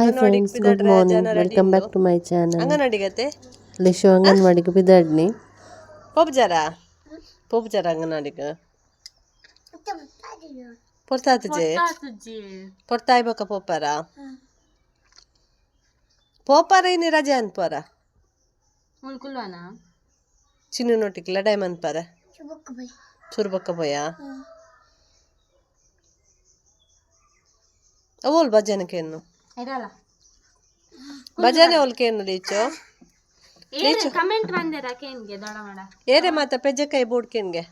Hi ಅಂಗನವಾಡಿಗೆ friends, good ಪಿದಾಡ್ರೆ morning, ಜನ ready welcome ಉಂಡು. Back ಟು my channel. ಅಂಗನವಾಡಿಗತ್ತೆ ಲಿಶು ಅಂಗನವಾಡಿಗೆ ಪಿದಾಡ್ನಿ. ಪೋಪುಜಾರ ಪೋಪುಜಾರ ಅಂಗನವಾಡಿಗೆ ಪೊರ್ತಾತಜೆ ಪೊರ್ತಾಯ್ ಬೊಕ ಪೋಪಾರ ಪೋಪಾರ ಇನಿ ರಜೆ ಅನ್ಪಾರ. ಮುಲ್ಕುಲ್ವನ. ಚಿನ್ನು ನೋಟಿಗೆ ಲಡಾಯಿ ಮನ್ಪಾರ ಚೂರು ಬೊಕ್ಕ ಪೋಯಾ ಅವೋಲ್ ಭಜನೆ ಕೇನು. ಇರಲ್ಲ. ಭಜನೆ ಅವಲ್ ಕೇನು ಲೀಚು. ಏರು ಕಮೆಂಟ್ ಬಂದೇರ ಕೇನ್ಗೆ ದೊಡ ಮಾಡ. ಏರೆ ಮಾತ ಪೆಜ್ಜಕಾಯಿ ಬೋಡ್ಕೇನ್ಗೆ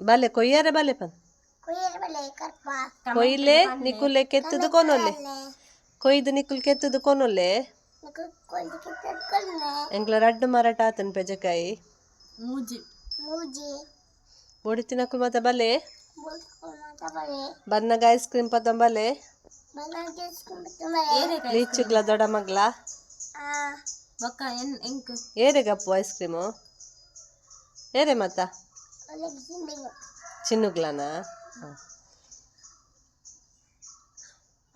ಬಲೆ ಕೊಯ್ಯಾರೆ ಬಲೆ ಪನ್ ಕೊಯ್ಲೆ ನಿಕುಲೆ ಕೆತ್ತದು ಕೊನೊಲೆ ಕೊಯ್ದು ನಿಕುಲ್ ಕೆತ್ತದು ಕೊನೊಲೆ ಎಂಕ್ಲ ರಡ್ಡು ಮರಟ ಆತನ್ ಪೆಜಕಾಯಿ. ಮೂಜಿ. ಬೊಡಿ ತಿನಕುಲ್ ಮಾತ ಬಲೆ ಬನ್ನಗ ಐಸ್ ಕ್ರೀಮ್ ಪತ್ತಂಬಲೆ. ಏರೆ. ಲೀಚುಗ್ಲ ದೊಡ ಮಗ್ಲ. ಬೊಕ್ಕ ಎನ್ ಎಂಕ್. ಏರೆ ಗಪ್ಪು ಐಸ್ ಕ್ರೀಮು ಏರೆ ಮಾತ ಚಿನ್ನುಗ್ಲನಾ?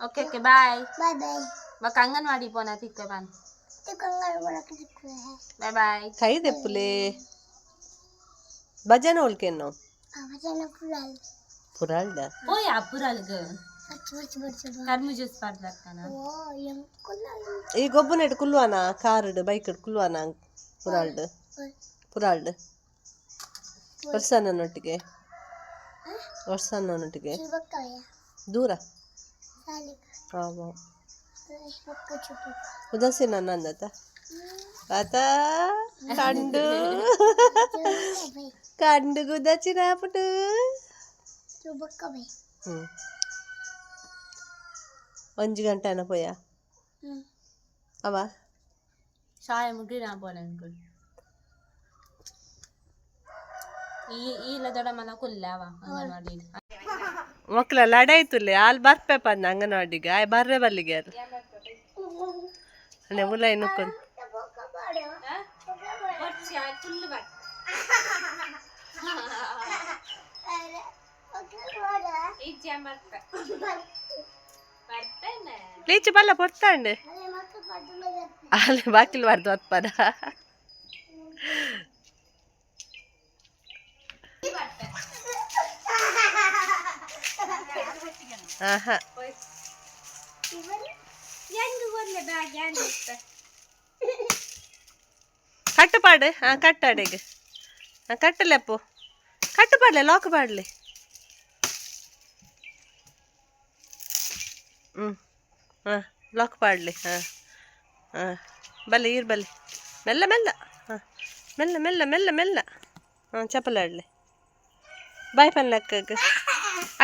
Okay okay, bye. ಬೊಕ್ಕ ಅಂಗನವಾಡಿ ಪೋನ ತಿಕ್ಕ ಬನ್. Bye bye. ಕೈ ದೆಪ್ಪುಲೆ ಭಜನೆ ಒಲ್ಕೆನ್ನು ಪುರಾಲ್ಡ. ಪೋಯ ಅಪ್ಪುರಲ್ಗ ಕರ್ಮು ಜ್ಯೂಸ್ ಪರ್ದರ್ತಾನ. ಈ ಗೊಬ್ಬುನೆಟ್ ಕುಲ್ವಾನ ಕಾರ್ಡ್ ಬೈಕ್ ಕುಲ್ವಾನ ಪುರಾಲ್ಡ್ ಪುರಾಲ್ಡ್ ವರ್ಷನೊಟ್ಟಿಗೆ ವರ್ಷನೊಟ್ಟಿಗೆ ದೂರ ಹಾಂ ಉದಾಸೀನ ನಂದತ ಆತ ಕಂಡು ಕಂಡು ಗುದಾಚಿನ ಪುಟು. ಹ್ಞೂ ಒಂಜಿ ಗಂಟೆ ಅನ ಪೋಯ ಅವ. ಶಾಯ ಮುಗಿನ ಪೋಲ ಅಂಕುಲ್ ಈ ಈಲ ದೊಡ ಮನ ಕುಲ್ಲ ಅವ ಅಂಗನವಾಡಿ. ಮಕ್ಳ ಲಡಾಯ್ತುಲ್ಲೆ ಅಲ್ಲಿ ಬರ್ಪೆ ಪಂದ ಅಂಗನವಾಡಿಗೆ ಆಯ್ ಬರ್ರೆ ಬಲ್ಲಿಗೆ ಅದು ಅಲ್ಲೇ ಉಲಾಯಿ ನುಕ್ಕೊಂಡು. ಲೀಚು ಬಲ್ಲ ಪೊರ್ತಾಂಡೆ ಅಲ್ಲಿ ಬಾಕಿಲ್ ಬಾರ್ದು ಅತ್ಪದ. ಆಹಾ. ಕಟ್ಟು ಪಾಡು ಹಾಂ ಕಟ್ಟು ಅಡೆಗೆ ಹಾಂ ಕಟ್ಟಲೆ ಅಪ್ಪು ಕಟ್ಟು ಪಾಡ್ಲೆ ಲಾಕ್ ಪಾಡ್ಲೆ. ಹ್ಞೂ ಹಾಂ ಲಾಕ್ ಪಾಡ್ಲಿ ಹಾಂ ಹಾಂ ಬಲ್ಲೆ ಈರ್ ಬಲ್ಲೆ ಮೆಲ್ಲ ಮೆಲ್ಲ ಹಾಂ ಮೆಲ್ಲ ಮೆಲ್ಲ ಮೆಲ್ಲ ಮೆಲ್ಲ ಹಾಂ ಚಪ್ಪಲ್ ಆಡ್ಲಿ. ಬಾಯ್ ಪನ್ಲೆ ಅಕ್ಕಗ್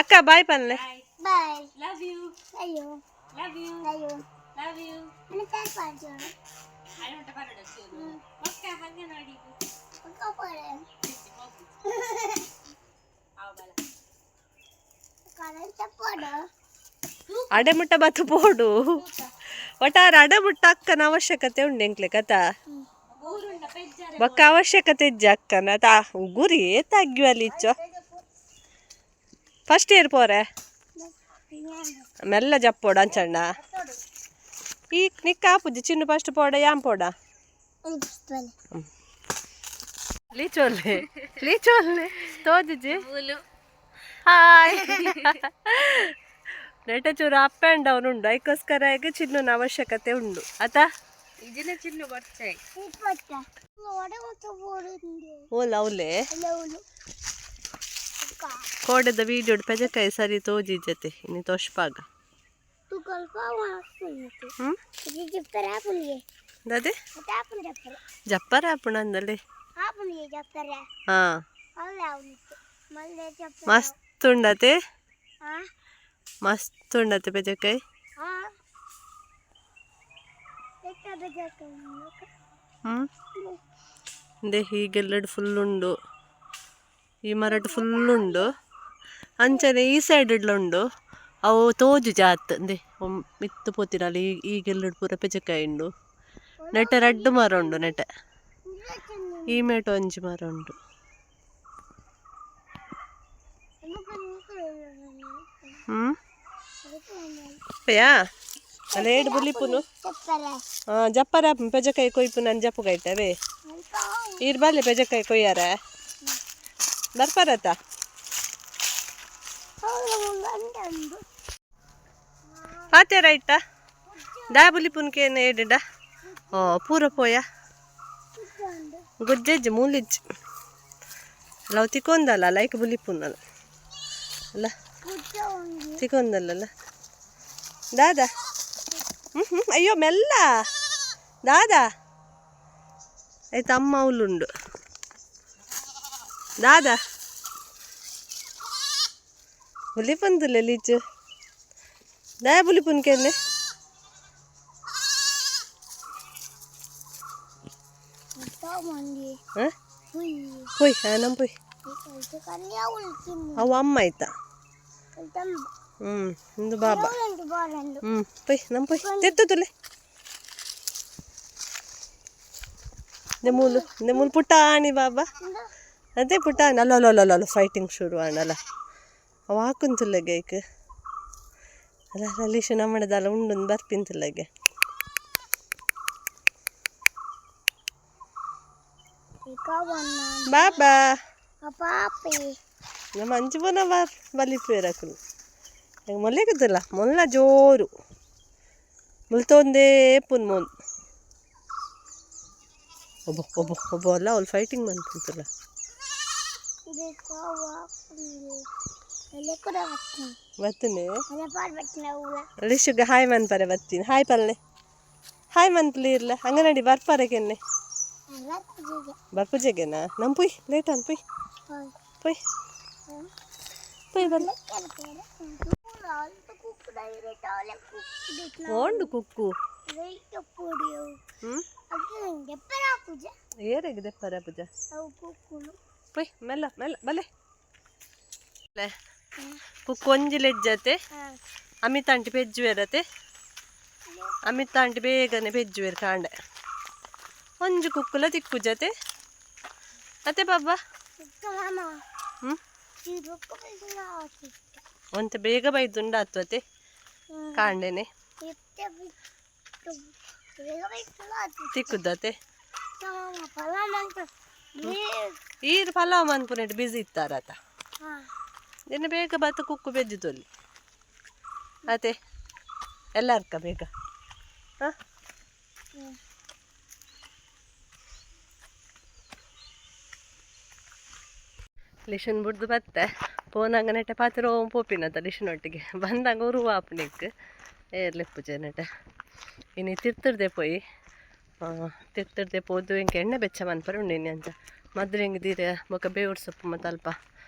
ಅಕ್ಕ ಬಾಯ್ ಪನ್ಲೆ. Love you. Love you. Love you. Anganwadi. ಅಡೆ ಮುಟ್ಟ ಬತ್ತು ಪೋಡು ಒಟ್ಟಾರೆ ಅಡೆ ಮುಟ್ಟ ಅಕ್ಕನ ಅವಶ್ಯಕತೆ ಉಂಡು ಎಂಕ್ಲೆ ಕಥಾ ಬೊಕ್ಕ ಅವಶ್ಯಕತೆ ಇಜ್ಜಿ ಅಕ್ಕನ ತಾ ಗುರಿ ಏತಾಗ್ಯು ಅಲ್ಲಿ ಇಚ್ಚೋ ಫಸ್ಟ್ ಇಯರ್ ಪೋರೆ ಮೆಲ್ಲ ಜಪ್ಪೋಡು ಅಂಚಣ್ಣ ಈ ನಿಕ್ಕ ಆಪುಜಿ ಚಿನ್ನು ಫಸ್ಟ್ ಪೋಡ ಯಾನ್ ಪೋಡ ಲೀಚೋಲ್ಲೆ ಲೀಚೋಲ್ಲೆ ತೋಜಿಜಿ. ಹಾಯ್ ನೆಟ ಚೂರು ಅಪ್ ಆ್ಯಂಡ್ ಡೌನ್ ಉಂಡು ಅದಕ್ಕೋಸ್ಕರ ಈಗ ಚಿನ್ನುನ ಅವಶ್ಯಕತೆ ಉಂಡು ಆತ. ಇದಿನ ಚಿನ್ನು ಬರ್ಚೆ. ಓಲ ಅವಲೇ ಕೋಡೆದ ವೀಡಿಯೋ ಪೆಜಕಾಯಿ ಸರಿ ತೋಜಿ ಜೊತೆ ಇನ್ನು ತೋಷ್ಪಾಗ. ಹ್ಞೂ ದಾದೆ ಜಪ್ಪರ ಆಪುಣ ಅಂದಲ್ಲಿ ಹಾಂ ಮಸ್ತ್ ಉಂಡತೆ ಮಸ್ತ್ ಉಂಡತೆ ಪೆಜಕಾಯಿ. ಹ್ಞೂ ಇಂದೆ ಹೀಗೆಲ್ಲಡು ಫುಲ್ ಉಂಡು ಈ ಮರಟ್ ಫುಲ್ ಉಂಡು ಅಂಚನೆ ಈ ಸೈಡ್ ಇಡ್ಲ ಉಂಡು ಅವು ತೋಜು ಜಾತ್ ಇಂದೆ ಮಿತ್ತು ಪೋತಿನಲ್ಲಿ ಈಗೆಲ್ಲಡು ಪೂರ ಪೆಜಕಾಯಿ ಉಂಡು ನೆಟೆ ರಡ್ಡು ಮರ ಉಂಡು ನೆಟೆ ಈ ಮೇಟು ಒಂಜಿ ಮರ ಉಂಡು. ಹ್ಞೂ. ಪಯಾ ಅಲ್ಲ ಏಡು ಬುಲಿಪುನು. ಹಾಂ, ಜಪ್ಪರ ಪೆಜಕಾಯಿ ಕೊಯ್ಪು. ನಾನು ಜಪ್ಪುಗೈತವೇ. ಈರ್ ಬಲ್ಲೆ ಪೆಜಕಾಯಿ ಕೊಯ್ಯಾರ ಬರ್ಪಾರತ್ತ. ಪಾತೆ ರೈಟಾ ದಾ ಬುಲಿಪುನ್ಕೇನು ಏಡುಡ. ಓ ಪೂರ ಪೋಯ ಗುಜ್ಜೆಜ್ಜಿ ಮೂಲಿಜ್ಜಿ ಲವ್ ತಿಕ್ಕೊಂದಲ್ಲ. ಲೈಕ್ ಬುಲಿಪುನ್ನಲ್ಲ ಅಲ್ಲ, ತಿಕ್ಕೊಂದಲ್ಲ ದಾದಾ. ಹ್ಞೂ ಹ್ಞೂ, ಅಯ್ಯೋ ಮೆಲ್ಲ ದಾದಾ. ಆಯ್ತು, ಅಮ್ಮ ಅವಲುಂಡು ದಾದಾ. ಬುಲಿಪಂದುಲ್ಲ ಲೀಚು ದಾ ಬುಲಿಪುನ್ಕೆನ್ನೆ. ಹಾಂ, ಪೊಯ್. ಹಾಂ, ನಮ್ಮ ಪೊಯ್. ಅವು ಅಮ್ಮ ಆಯ್ತಾ. ಹ್ಞೂ, ಇಂದು ಬಾಬಾ. ಹ್ಞೂ, ಪೊಯ್ ನಮ್ಮ ಪೊಯ್. ತಿತ್ತು ತುಲೆ ಮೂಲು ಮೂಲು ಪುಟಾಣಿ ಬಾಬಾ. ಅದೇ ಪುಟಾಣಿ. ಅಲ್ಲ ಅಲ್ಲ ಅಲ್ಲ ಅಲ್ಲ, ಫೈಟಿಂಗ್ ಶುರು ಆಣಲ್ಲ. ಅವು ಹಾಕುಂತುಲ್ಲಗೆ ಐಕ್. ಅಲ್ಲ ಲೀಶು ನಮ್ಮಣದಲ್ಲ ಉಂಡುಂದು ಬರ್ಪಿಂತುಲ್ಲಗೆ. ಬಾಬಾ ನಮ್ಮ ಅಂಚು ಪೋನ ಬಾರ್ ಬಲಿಪೇರಕುಲು ಮೊಲ್ಲೆಗುತ್ತಲ್ಲ. ಮೊಲ್ಲ ಜೋರು ಮುಲ್ತೊಂದೇ ಪುನ್ ಮೋನ್. ಒಬ್ಬ ಒಬ್ಬ ಒಬ್ಬ ಅಲ್ಲ, ಅವ್ಳು ಫೈಟಿಂಗ್ ಮಂತಲ್ಲ. ಬರ್ತನೆ. ಲಿಶುಗೆ ಹಾಯ್ ಮನ್ಪರೆ ಬರ್ತೀನಿ. ಹಾಯ್ ಪಲ್ಲೆ, ಹಾಯ್ ಮನ್ಪಲಿ ಇರ್ಲ. ಅಂಗನಡಿ ಬರ್ಪಾರೆ ಕೆನ್ನೆ ಬರ್ಪುಜೆಗೆನಾ ನಮ್ಮ. ಪುಯ್, ಲೇಟ್ ಅನ್. ಪುಯ್ ಪುಯ್ ಪುಯ್ ಬರ್ಲ. ಓಂಡು ಕುಕ್ಕು. ಹ್ಞೂ, ಏರೆಗ್ ದೆಪ್ಪರ ಪೂಜ. ಪೊಯ್ ಮೆಲ್ಲ ಮೆಲ್ಲ ಬಲೆ. ಕುಕ್ಕು ಒಂಜಿ ಲೆಜ್ಜತೆ. ಅಮಿತ್ ಆಂಟಿ ಪೆಜ್ಜುವೆರತೆ. ಅಮಿತ್ ಆಂಟಿ ಬೇಗನೆ ಪೆಜ್ಜುವೆರ್ ಕಾಂಡೆ. ಒಂಜಿ ಕುಕ್ಕುಲ ತಿಕ್ಕುಜತೆ ಅತೆ ಬಾಬಾ. ಹ್ಞೂ, ಒಂತೆ ಬೇಗ ಬೈದುಂಡ ಅತ್ವತೆ ಕಾಂಡೆನೆ ತಿಕ್ಕುದತೆ. ಈರ್ ಪಲಾವ್ ಮನ್ಪುನೆಟ್ ಬಿಸಿ ಇತ್ತಾರತ. ನಿನ್ನ ಬೇಗ ಬತ್ತ ಕುಕ್ಕು ಬೆಜ್ಜು ತೊಲಿ ಅತೆ. ಎಲ್ಲಾರ್ಕ ಬೇಗ. ಹಾಂ, ಲಿಶನ್ ಬುಡ್ದು ಬತ್ತೆ. ಪೋನಾಗ ನೆಟ್ಟೆ ಪಾತ್ರ ಪೋಪಿನತ ಲಿಶನ್ ಒಟ್ಟಿಗೆ ಬಂದಾಗ ಉರುವ ಆಪುನೆಕ್ ಏರ್ಲೆಪ್ಪುಜೆ ನೆಟೆ. ಇನಿ ತಿರ್ತುರ್ದೆ ಪೋಯಿ, ತಿರ್ತುರ್ದೆ ಪೋದು ಎಂಕ್ ಎಣ್ಣೆ ಬೆಚ್ಚ ಮನ್ಪರೆ ಉಂಡು ಇನಿ. ಅಂಚ ಮದ್ರೆಂಗ್ ದೀರೆ ಬೊಕ ಬೇವುಡ್ ಸೊಪ್ಪು ಮತ್ತು ಅಲ್ಪ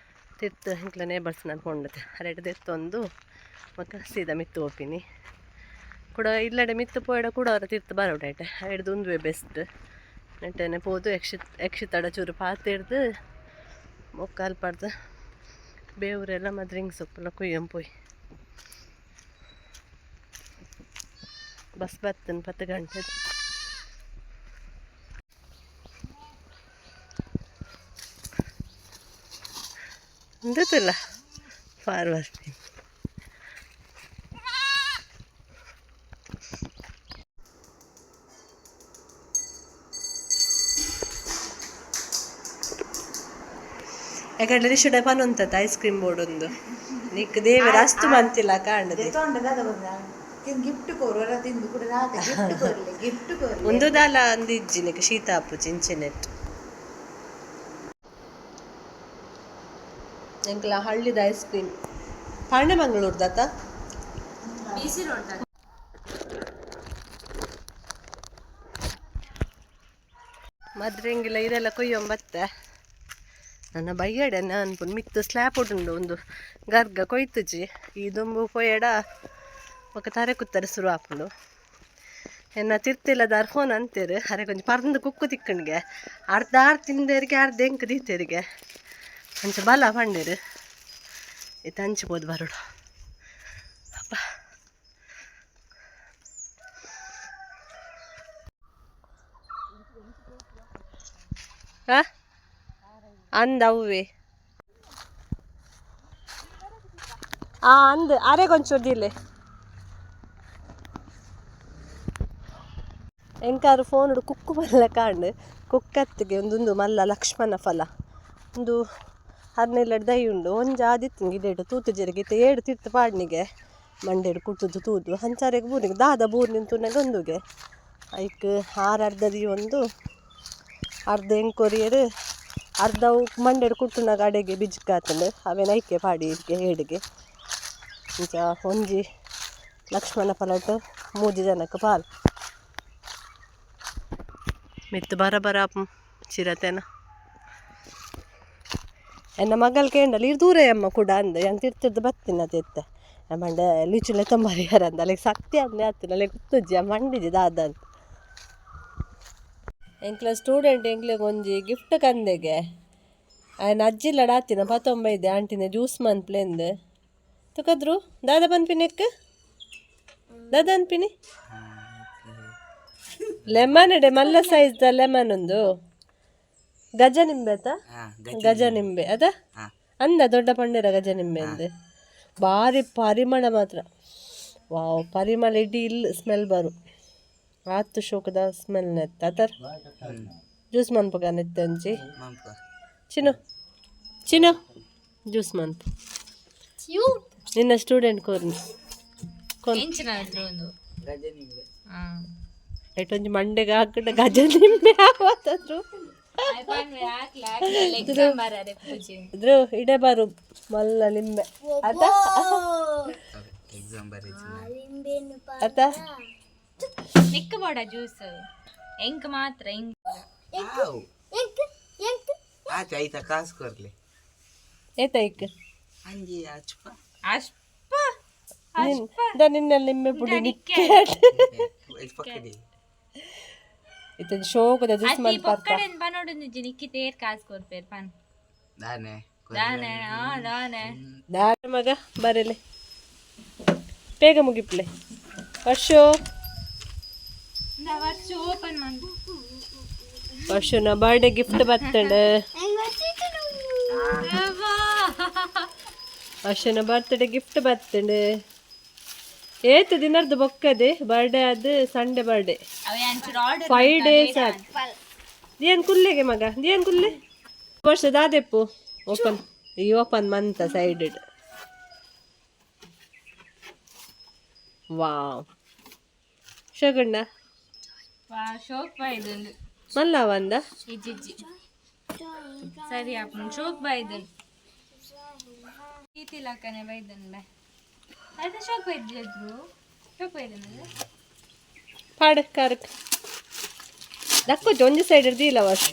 ತಿರ್ತು ಎಂಕ್ಲ ನೇಬರ್ಸ್ ನಾನು ಪೋಂಡತೆ ಅರೆಟ್ ದೆತ್ತೊಂದು ಬೊಕ ಸೀದಾ ಮಿತ್ತು ಪೋಪಿನಿ. ಕೂಡ ಇಲ್ಲಡೆ ಮಿತ್ತು ಪೋಯಡ ಕೂಡ ಅವರ ತಿರ್ತು ಬರೋಡೈಟೆ ಐಡ್ದು ಉಂದುವೆ ಬೆಸ್ಟ್. ನೆಟ್ಟೆನೆ ಪೋದು ಯಕ್ಷಿತ್ ಯಕ್ಷಿತಡ ಚೂರು ಪಾತೆರ್ದು ಬೊಕ್ಕ ಅಲ್ಪಡ್ದು ಬೇವುರೆಲ್ಲ ಮದ್ರಿಂಗ್ ಸೊಪ್ಪುಲ ಕುಯ್ಯಂ ಪೋಯ್. ಬಸ್ ಬರ್ತೇನೆ 10 ಗಂಟೆ. ಎಂತಲ್ಲ ಫಾರ್ ಬರ್ತೀನಿ. ಯಾಕಂದ್ರೆ ಶುಡ ಪನೊಂತತ ಐಸ್ ಕ್ರೀಮ್ ಬೋರ್ಡ್ ಒಂದು ನಿಕ್ ದೇವರ ಅಸ್ತು ಮಂತಿಲ್ಲ ಕಾಂಡದೆ. ಗಿಫ್ಟ್ ಕೊರು ತಿಂದು ಕೂಡ ಗಿಫ್ಟ್ ಕೊರ್ಲೆ, ಗಿಫ್ಟ್ ಕೊರ್ಲೆ. ಒಂದು ದಾಲ ಅಂದಿಜ್ಜಿ ನಿಕ್ ಶೀತ ಆಪುಜಿ ಇಂಚಿನೆಟ್. ಎಂಕ್ಲ ಹಳ್ಳಿದ ಐಸ್ ಕ್ರೀಮ್ ಪಾಂಡೆ ಮಂಗಳೂರ್ದಾತ. B road. ಮದ್ರೆಂಗಿಲ್ಲ ಇದೆಲ್ಲ ಕೊಯ್ಯೊಂಬತ್ತೆ ನನ್ನ ಬಯ್ಯಡೆ. ನಾನು ಮಿತ್ತು ಸ್ಲ್ಯಾಪ್ ಉಂಡು ಒಂದು ಗರ್ಗ ಕೊಯ್ತುಜಿ. ಈ ದುಂಬು ಪೊಯ್ಯಡ ಬೊಕ ತಾರೆ ಕುತ್ತರೆ ಶುರು ಆಪುಂಡು. ಎನ್ನ ತಿರ್ತಿಲ್ಲದಾರ್ ಫೋನ್ ಅಂತೀರು. ಅರೆ ಕೊಂಚ ಪರ್ಂದು ಕುಕ್ಕು ತಿಕ್ಕಣ್ಗೆ ಅರ್ಧ ಆರ್ ತಿಂದೇರಿಗೆ ಅರ್ಧ ಎಂಕ್ ದೀತೇರಿಗೆ ಅಂಚ ಬಲ ಪಂಡೇರು. ಇತ್ತು ಅಂಚು ಬರೋಡು ಅಪ್ಪ. ಹಾ, ಅಂದ ಅವ್ವೆ. ಆ ಅಂದ್ ಅರೆ ಕೊಂಚೂರು ದಿಲ್ಲೆ. ಎಂಕಾರು ಫೋನ್ ಕುಕ್ಕು ಮಲ್ಲ ಕಾಂಡ್ ಕುಕ್ಕತ್ತಿಗೆ ಒಂದೊಂದು ಮಲ್ಲ ಲಕ್ಷ್ಮಣ ಫಲ ಒಂದು ಹನ್ನೆರಡು ದೈ ಉಂಡು ಒಂಜಿ ಆದಿತ್ತು ಗಿಡೇಡು ತೂತು ಜರಿಗೆ ಇತ್ತೆ ಏಡು ತಿರ್ತು ಪಾಡ್ನಿಗೆ ಮಂಡೇಡು ಕುಟ್ಟುದು ತೂದು ಹಂಚಾರೆಗ್ ಬೂನಿಗೆ ದಾದ ಬೂರ್ ನಿಂತುನಾಗ ಒಂದುಗೆ ಐಕ್ ಆರು ಅರ್ಧದಿ ಒಂದು ಅರ್ಧ ಎಂಕೊರಿಯರು ಅರ್ಧ ಅವು ಮಂಡೇಡು ಕುಟ್ಟುನಾಗ ಅಡೆಗೆ ಬಿಜ್ಕಾತಂಡು ಅವೇನು ಐಕೆ ಪಾಡಿ ಇದಕ್ಕೆ ಏಡಿಗೆ ಇಂಚ ಒಂಜಿ ಲಕ್ಷ್ಮಣ ಫಲಟ್ ಮೂಜಿ ಜನಕ್ಕೆ ಪಾಲ್ ಮಿತ್ತು ಬರ ಬರ ಚಿರತೆನ ಎನ್ನ ಮಗಲ್ ಕೇಂಡಲ್ ಇರ್ ದೂರ ಅಮ್ಮ ಕೂಡ ಅಂದ ಎಂತ ತಿರ್ತಿರ್ದು ಬತ್ತಿನ ತೆತ್ತ ಮಂಡೆ ಲಿಚುಲೆ ತಂಬರಿಯಾರ ಅಂದ ಅಲ್ಲಿಗೆ ಸತ್ಯ ಅಂದೆ ಆತಿನ ಅಲ್ಲಿಗೆ ಗೊತ್ತುಜ್ಜಿ ಆ ಮಂಡಿಜಿ ದಾದ ಅಂತ. ಎಂಕ್ಲ ಸ್ಟೂಡೆಂಟ್ ಎಂಕ್ಲೆಗ್ ಒಂಜಿ ಗಿಫ್ಟ್ ಕಂದೆಗೆ ಆಯ್ನ ಅಜ್ಜಿಲ್ಲ ಡಾತಿನ ಪತ್ತೊಂಬೈದೆ ಆಂಟಿನ ಜ್ಯೂಸ್ ಮನ್ಪ್ಲೆಂದು ತುಕದ್ರು ದಾದ ಪನ್ಪಿನೆಕ್ ದಾದ ಅನ್ಪಿನಿ ಲೆಮನ್ ಇಡೆ ಮಲ್ಲ ಸೈಜ್ the lemon ಒಂದು ಗಜ ನಿಂಬೆ ಆತ ಗಜ ನಿಂಬೆ ಅದ ಅಂದ ದೊಡ್ಡ ಪಂಡಿರ ಗಜ ನಿಂಬೆ ಅಂದು ಭಾರಿ ಪರಿಮಳ ಮಾತ್ರ. ವಾವ್, ಪರಿಮಳ ಇಡೀ ಇಲ್ಲಿ ಸ್ಮೆಲ್ ಬರು ಆತು ಶೋಕದ ಸ್ಮೆಲ್ ನೆತ್ತ ಅತರ ಜ್ಯೂಸ್ ಮನ್ಪುಗ ನೆತ್ತೆ ಅಂಚಿ. ಚಿನ್ನು ಚಿನ್ನು ಜ್ಯೂಸ್ ಮನ್ಪು ನಿನ್ನ ಸ್ಟೂಡೆಂಟ್ ಕೋರ್ನಿ ಕೋನ್. ಎಂಚಿನ ಒಂದು. ಎಟ್ಟೊಂಜಿ ಮಂಡೆಗೆ ಹಾಕಿಡ ಗಜ ನಿಂಬೆ ಆವತ್ತಾದ್ರು ಇದ್ರು ಇಡೆ ಬಾರು ಮಲ್ಲ ಲಿಂಬೆ ಆತ ಆತ. ನಿಕ್ಕ ಬೋಡ ಜ್ಯೂಸ್ ಎಂಕ್ ಮಾತ್ರ ಎಂಕ್. ಆಚೆ ಐತ ಕಾಸು ಕೊರ್ಲೆ. ಏತೈಕ್? ಅಂಜಿ ಅಚ್ಪ. ಅಷ್ಟ. ನಿನ್ನ ಲಿಂಬೆ ಪುಡಿ ನಿಕ್ಕೆ. ಪಕ್ಕಡಿ. ಇತ್ತ ಶೋಕದ ಜ್ಯೂಸ್ ಅತಿ ಮನ್ಪಾರ್ತ. ಪೊಕ್ಕಡೆನ್ ಪನೋಡು ನಿಜಿ ನಿಕ್ಕಿ ತೇರ್ ಕಾಸು ಕೊರ್ಪೇರ್ ಪನ್. ದಾನೆ? ದಾನೆ, ಆ ದಾನೆ. ದಾರ ಮಗ ಬರಲೆ ಬೇಗ ಮುಗಿಪ್ಲೆ ವರ್ಷು. ವರ್ಷ ಓಪನ್ ಮಂದು. ವರ್ಷನ ಬರ್ಡೇ ಗಿಫ್ಟ್ ಬರ್ತಂಡು. ವರ್ಷನ ಬರ್ತ್ಡೇ ಗಿಫ್ಟ್ ಬರ್ತಂಡು. ಏತ್ ದಿನರ್ದು ಬೊಕ್ಕದೆ ಬರ್ಡೇ ಅದು ಸಂಡೇ ಬರ್ಡೇ. ಅವೆ ಅಂಚೂರು ಆರ್ಡರ್ 5 ಡೇಸ್ ಆತ್. ದಿಯನ್ ಕುಲ್ಲೆಗೆ ಮಗ ದಿಯನ್ ಕುಲ್ಲೆ ವರ್ಷ ದಾದೆಪ್ಪು ಓಪನ್ ಈ ಓಪನ್ ಮಂತ ಸೈಡ್. ವಾವ್, ಶಗಂಡ. ವಾ ಶೋಕ್ ಬೈದುಂಡು. ಮಲ್ಲವ ಅಂದ. ಇಜ್ಜಿಜ್ಜಿ ಸರಿ ಅಪ್ಪನ ಶೋಕ್ ಬೈದನ್ ಪ್ರೀತಿ ಲಕ್ಕನೆ ಬೈದನ್ ಬೈ ಅದು ಶೋಕ್ ಬೈದ್ರು ಶೋಕ್ ಬೈದನ್ ಅದು. ಪಾಡು ಕಾರಕ್ ದಕ್ಕೋಚ್ ಒಂಜಿ ಸೈಡ್ ಇರ್ದಿಲ್ಲ ವರ್ಷ.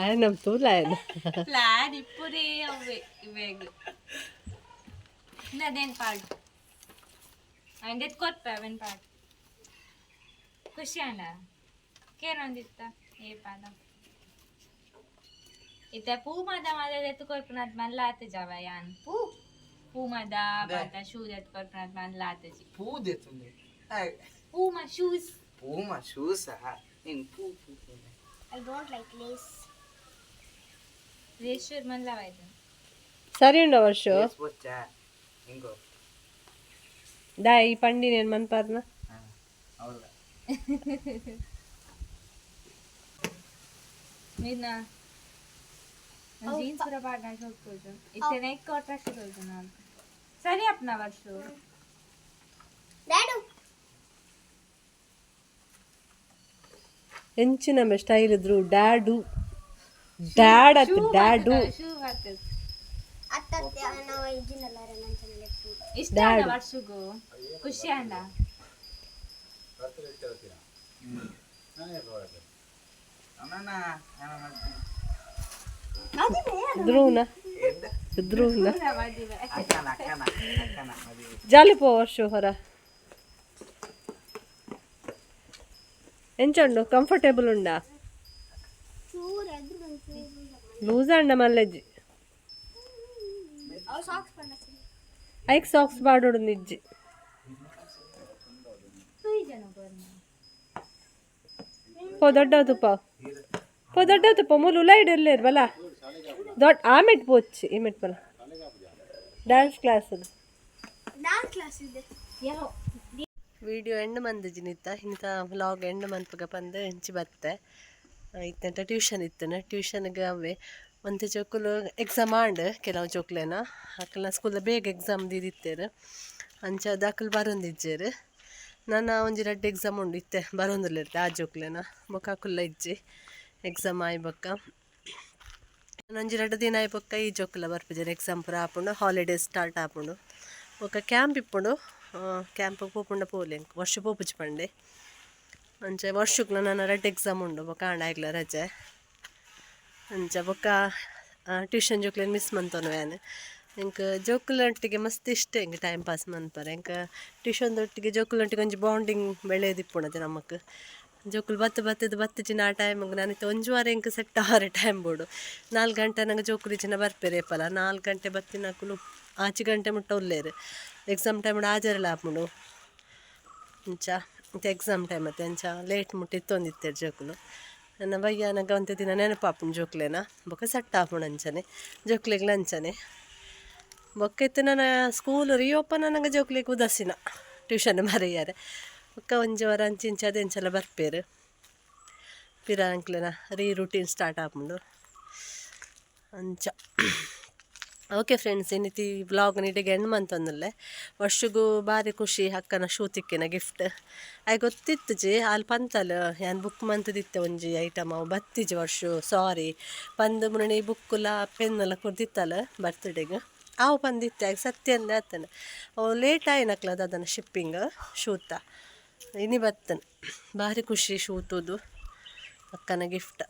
ಆಯ್ ನಮ್ಮ ತೂಲ ಆಯ್ನ. ಪ್ಲಾನ್ ಇಪ್ಪುದೇ ಅವೇ ಇವೇಗ ಅದೇನು ಪಾಡು ಅವನ್ ಕೊರ್ಪ ಅವನ್ ಪಾಡು ಖುಷಿ ಅಣ್ಣ ಕೇನೊಂದಿತ್ತ ಏ ಪಾದ ಇತ್ತೆ ಪೂ ಮಾದ ಮಾದ ಎತ್ತು ಕೊರ್ಪುನದ್ ಮಲ್ಲ ಆತ ಜಾವ ಯಾನ್ ಪೂ ಪೂ ಮಾದ ಮಾತ ಶೂಸ್ ಎತ್ತು ಕೊರ್ಪುನದ್ ಮಲ್ಲ ಆತಜಿ. ಪೂ ದೇತುಂಡೆ. Puma shoes. ಪೂಮ ಶೂಸಾ ನೀನು ಪೂ ಪೂ. ರೇಷೂರ್ ಮಲ್ಲ ಆಯ್ತು. ಸರಿ ಉಂಡ ವರ್ಷ. ಬೊಚ್ಚ ಹಿಂಗೋ. ದಾ ಈ ಪಂಡಿನೇನು ಮನ್ಪಾರ್ನ. ಹೌದಾ? ನಿನ್ನ ಜೀನ್ಸ್ ಪೂರ ಪಾಡ್ನ ಶೋಕ್ ತೋಜು ಇತ್ತೆ ನೆಕ್ ಅಟ್ರಾಕ್ಷನ್ ತೋಜು ನಾನು ಸರಿ ಅಪ್ನ ವರ್ಷ. ಎಂಚಿನ ಸ್ಟೈಲ್ ಇದ್ರು ಡ್ಯಾಡು ಡ್ಯಾಡ್ ಅತ್ ಡ್ಯಾಡು. ಶೂ ಹಾಕದು ಇಷ್ಟ ಅಣ್ಣ ವರ್ಷಗೂ ಖುಷಿ ಅಣ್ಣ. ಅಣ್ಣ ಮಾಡ್ತೀನಿ. ಧ್ರುವನ ಧ್ರುವನ. ಅಕ್ಕನ ಅಕ್ಕನ ಅಕ್ಕನ ಮದುವೆ. ಜಾಲಿ ಪೋ ವರ್ಷ ಹೊರ ಎಂಚ ಉಂಡು? ಕಂಫರ್ಟೇಬಲ್ ಉಂಡಾ? ಲೂಸ್ ಅಂಡ ಮಲ್ಲೆಜ್ಜಿ ಐಕ್ ಸಾಕ್ಸ್ ಬಾಡೋಡು ನಿಜ್ಜಿ. ಪೋ ದೊಡ್ಡ ತುಪ್ಪ ಪೋ ದೊಡ್ಡ ತುಪ್ಪ ಮೂಲು ಉಲೈಡ್ ಎಲ್ಲೇರ್ ಬಲ ದೊಡ್ಡ ಆ ಮೆಟ್ ಪೋಚ್ಚಿ ಈ ಮೆಟ್ ಬಲ ಡ್ಯಾನ್ಸ್ ಕ್ಲಾಸ್. ವಿಡಿಯೋ ಎಂಡ್ ಮಂದಿಜಿನಿತ್ತ ಇಂಥ ವ್ಲಾಗ್ ಎಂಡ್ ಮನ್ಪುಗ ಪಂದ್ ಇಂಚಿ ಬತ್ತೆ. ಇತ್ತಂಟ ಟ್ಯೂಷನ್ ಇತ್ತನ, ಟ್ಯೂಷನ್ಗೆ ಅವೇ ಒಂತೆ ಜೋಕುಲು ಎಕ್ಸಾಮ್ ಆಂಡ್. ಕೆಲವು ಜೋಕ್ಲೆನ ಅಕಲ್ನ ಸ್ಕೂಲ್ ಬೇಗ ಎಕ್ಸಾಮ್ ದೀದಿತ್ತೇರು, ಅಂಚ ಅಕುಲು ಬರೊಂದಿಜ್ಜೆರ್. ನನ ಒಂಜಿ ರಡ್ಡ್ ಎಕ್ಸಾಮ್ ಉಂಡು, ಇತ್ತೆ ಬರೊಂದುಲ್ಲೆರ್ ಆ ಜೋಕ್ಲೆನ. ಬೊಕ್ಕ ಅಕುಲ್ಲ ಇಜ್ಜಿ ಎಕ್ಸಾಮ್ ಆಯಿ ಬೊಕ್ಕ. ಒಂಜಿ ರಡ್ಡ್ ದಿನ ಆಯಿ ಬೊಕ್ಕ ಈ ಜೋಕುಲ ಬರ್ಪುಜೆರ್. ಎಕ್ಸಾಮ್ ಪೂರ ಆಪುಂಡು, ಹಾಲಿಡೇಸ್ ಸ್ಟಾರ್ಟ್ ಆಪುಂಡು. ಬೊಕ್ಕ ಕ್ಯಾಂಪ್ ಇಪ್ಪುಂಡು. ಕ್ಯಾಂಪ್ ಪೋಪುಂಡ ಪೋಲೆ, ವರ್ಷ ಪೋಪುಜಿ ಪಂಡೆ. ಅಂಚ ವರ್ಷಕ್ಲ ನನ ರಡ್ಡ್ ಎಕ್ಸಾಮ್ ಉಂಡು, ಬೊಕ್ಕ ಆಂಡ ಆಯ್ಗ್ಲ ರಜೆ. ಅಂಚ ಬೊಕ್ಕ ಟ್ಯೂಷನ್ ಜೋಕ್ಲೆನ್ ಮಿಸ್ ಮಂತೊನುವೆ ಯಾನ್. ಎಂಕ್ ಜೋಕುಲೊಟ್ಟಿಗೆ ಮಸ್ತ್ ಇಷ್ಟ ಎಂಕ್ ಟೈಮ್ ಪಾಸ್ ಮನ್ಪರೆ. ಎಂಕ್ ಟ್ಯೂಷನ್ ದೊಟ್ಟಿಗೆ ಜೋಕುಲೊಟ್ಟಿಗೆ ಒಂಜಿ ಬಾಂಡಿಂಗ್ ಬೆಳೆದಿಪ್ಪುಂಡು ನಮಕ್. ಜೋಕುಲು ಬತ್ತು ಬತ್ತದು ಬತ್ತಿಜಿನ ಆ ಟೈಮಿಗೆ ನಾನು ಇತ್ತೆ ಒಂಜಿ ವಾರ ಎಂಕ್ ಸೆಟ್ ಆವರೆ ಟೈಮ್ ಬೋಡು. 4 ಗಂಟೆ ನಂಗೆ ಜೋಕುಲು ಇಜ್ಜಿನ ಬರ್ಪೆರ್ ಏಪಲ. 4 ಗಂಟೆ ಬತ್ತಿನಕುಲು 5 ಗಂಟೆ ಮುಟ್ಟ ಉಲ್ಲೇರು. ಎಕ್ಸಾಮ್ ಟೈಮ್ ಆಜರೆಲ ಆಪುಂಡು. ಅಂಚ ಇತ್ತೆ ಎಕ್ಸಾಮ್ ಟೈಮ್ ಅತ್ತೆ, ಅಂಚ ಲೇಟ್ ಮುಟ್ಟ ಇತ್ತೊಂದಿತ್ತೆರ್ ಜೋಕುಲು. ನನ್ನ ಬಯ್ಯಾನಗ ಒಂತೆ ದಿನ ನೆನಪಾಪುಂಡು ಜೋಕ್ಲೆನ, ಬೊಕ್ಕ ಸೆಟ್ ಆಪುಂಡು. ಅಂಚನೆ ಜೋಕ್ಲೆಗ್ಲ ಅಂಚನೆ. ಬೊಕ್ಕ ಇತ್ತೆ ನನ್ನ ಸ್ಕೂಲ್ ರಿಓಪನ್ ಆನಗ ಜೋಕ್ಲೆಗ್ ಉದಾಸೀನ ಟ್ಯೂಷನ್ ಬರೆಯರೆ. ಬೊಕ್ಕ ಒಂಜಿ ವಾರ ಅಂಚಿ ಇಂಚ ಅದೆಂಚಲ ಬರ್ಪೇರು, ಪಿರ ಅಂಕ್ಲೆನ ರೀ ರೂಟೀನ್ ಸ್ಟಾರ್ಟ್ ಆಪುಂಡು ಅಂಚ. ಓಕೆ ಫ್ರೆಂಡ್ಸ್, ಇನ್ನಿತಿ ವ್ಲಾಗ್ ನೀಟಿಗೆ ಎಂಡ್ ಮಂತೊಂದುಲ್ಲೆ. ವರ್ಷಗೂ ಬಾರಿ ಖುಷಿ ಅಕ್ಕನ ಶೂ ತಿಕ್ಕಿನ ಗಿಫ್ಟ್. ಆಯ್ ಗೊತ್ತಿತ್ತುಜಿ, ಆಲ್ ಪಂತಲ್ ಯಾನ್ ಬುಕ್ ಮಂತುದಿತ್ತೆ ಒಂಜಿ ಐಟಮ್, ಅವು ಬತ್ತಿಜಿ ವರ್ಷ, ಸಾರಿ ಪಂದ್. ಮುರಣಿ ಬುಕ್ಕುಲ ಪೆನ್ನೆಲ್ಲ ಕೊರ್ದಿತ್ತಲ್ಲ ಬರ್ತ್ಡೇಗ್, ಅವು ಪಂದಿತ್ತೆ. ಆಗ ಸತ್ಯ ಅಂದೆ ಆತನ. ಅವು ಲೇಟ್ ಆಯ್ನಕ್ಲ ಅದನ್ನ ಶಿಪ್ಪಿಂಗ್ ಶೂತ ಇನಿ ಬತ್ತನ. ಭಾರಿ ಖುಷಿ ಶೂ ತೂದು, ಅಕ್ಕನ ಗಿಫ್ಟ್.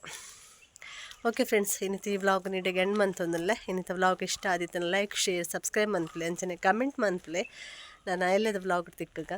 ಓಕೆ ಫ್ರೆಂಡ್ಸ್, ಇನ್ನಿತಿ ಈ ವ್ಲಾಗ್ ನೀಡಿಗೆ ಎಂಡ್ ಮಂತೊಂದುಲ್ಲೆ. ಇನ್ನಿತ ವ್ಲಾಗ್ ಇಷ್ಟ ಆದಿತ್ತನ ಲೈಕ್, ಶೇರ್, ಸಬ್ಸ್ಕ್ರೈಬ್ ಮನ್ಪುಲೆ, ಅಂಚನೆ ಕಮೆಂಟ್ ಮನ್ಪುಲೆ. ನಾನು ಎಲ್ಲದ ವ್ಲಾಗ್ ತಿಕ್ಕಗ.